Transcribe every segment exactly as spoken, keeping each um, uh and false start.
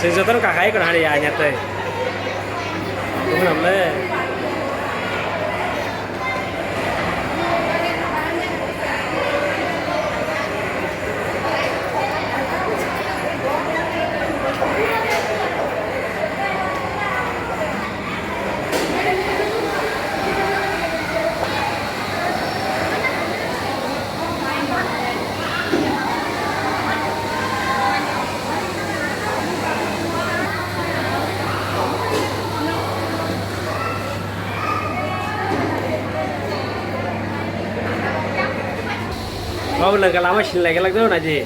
Chwng jotono kakai kono hani ya nya tei. Tunglam le. Babu langka lama sini lagi lagi tuh naji.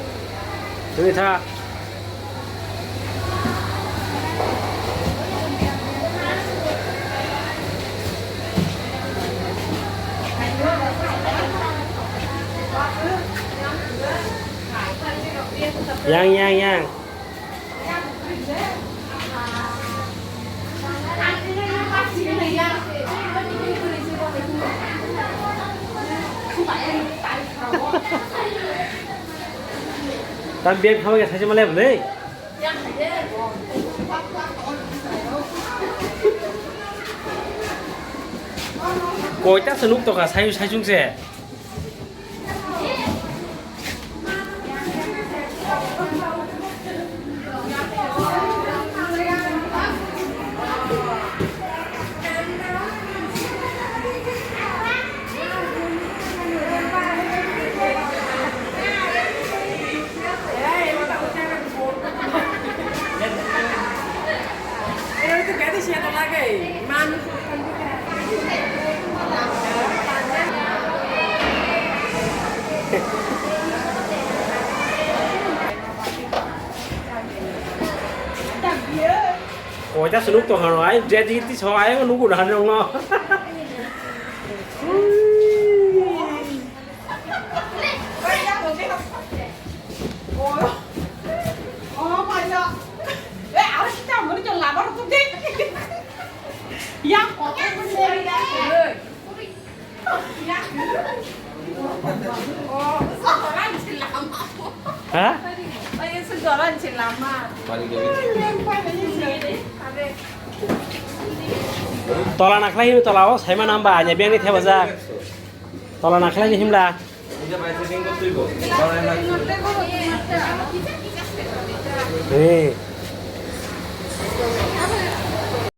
Tumi tha. Yang, yang, yang. Tam bag thama khe saisa malai bwlai. Koita se nuk tokha, sayu saisung se. Koita se nuk tong hano, ai, jadi ti so, ai, nugu na hano ngo. Ha? Tola nakhwlai himla tola o saima namba anya biyang ni thepajak. Tola nakhwlai ni himla. Hey.